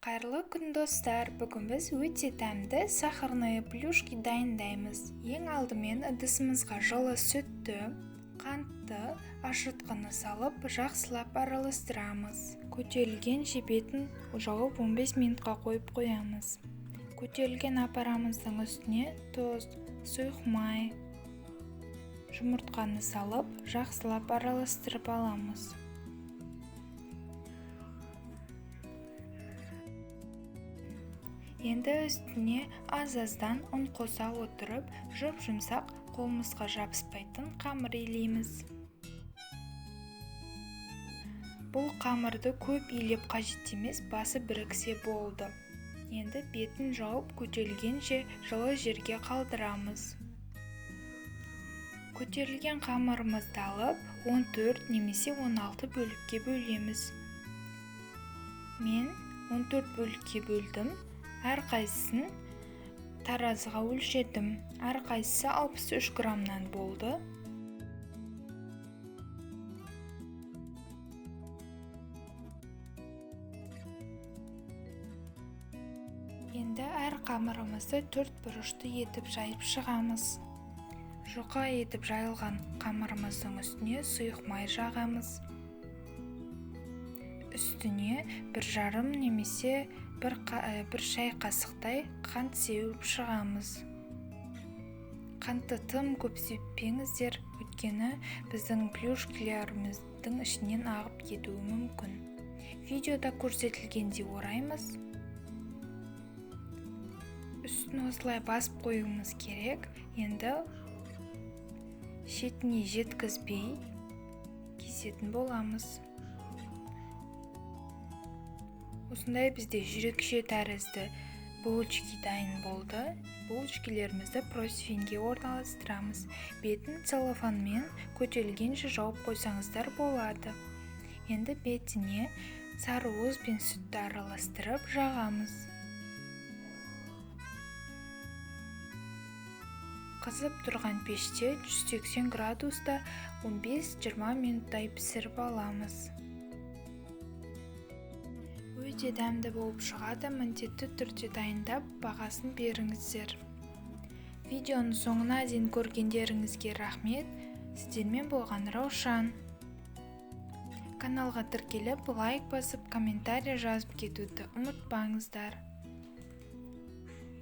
Қайырлы күн, достар! Бүгін біз өте дәмді сахарные плюшки дайындаймыз. Ең алдымен ыдысымызға жылы сүтті, қантты, ашытқыны салып, жақсылап араластырамыз. Көтерілгенше бетін жауып 15 минутқа қойып қоямыз. Көтерілген апарамыздың үстіне тұз, сұйық май, жұмыртқаны салып, жақсылап араластырып аламыз. Енді үстіне аз-аздан ұн қоса отырып, жұп-жұмсақ, қолымызға жабыспайтын қамыр илейміз. Бұл қамырды көп илеп қажет емес, басы біріксе болды. Енді бетін жауып, көтерілгенше жылы жерге қалдырамыз. Көтерілген қамырымызды алып, 14 немесе 16 бөлікке бөлеміз. Мен 14 бөлікке бөлдім. Әрқайсысын таразыға өлшедім. Әрқайсысы 63 граммнан болды. Енді әр қамырымызды төрт бұрышты етіп жайып шығамыз. Жұқа етіп жайылған қамырымыздың үстіне сұйық май жағамыз. Үстіне 1,5 немесе бір шай қасықтай қант сеуіп шығамыз. Қантты тым көп сеппеңіздер, өйткені біздің плюшкілеріміздің ішінен ағып кетуі мүмкін. Видеода көрсетілгендей ораймыз. Үстін осылай басып қоюымыз керек. Енді шетіне жеткізбей кесетін боламыз. Осындай бізде жүрекше тәрізді булочки дайын болды. Булочкилерімізді противеньге орналастырамыз. Бетін целлофанмен көтерілгенше жауып қойсаңыздар болады. Енді бетіне сары уыз бен сүтті араластырып жағамыз. Қызып тұрған пеште 180 градуста 15-20 минуттай пісіріп аламыз. Өте дәмді болып шығады, міндетті түрде дайындап, бағасын беріңіздер. Видеоның соңына дейін көргендеріңізге рахмет. Сіздермен болған Раушан. Каналға тіркеліп, лайк басып, комментарий жазып кетуді ұмытпаңыздар.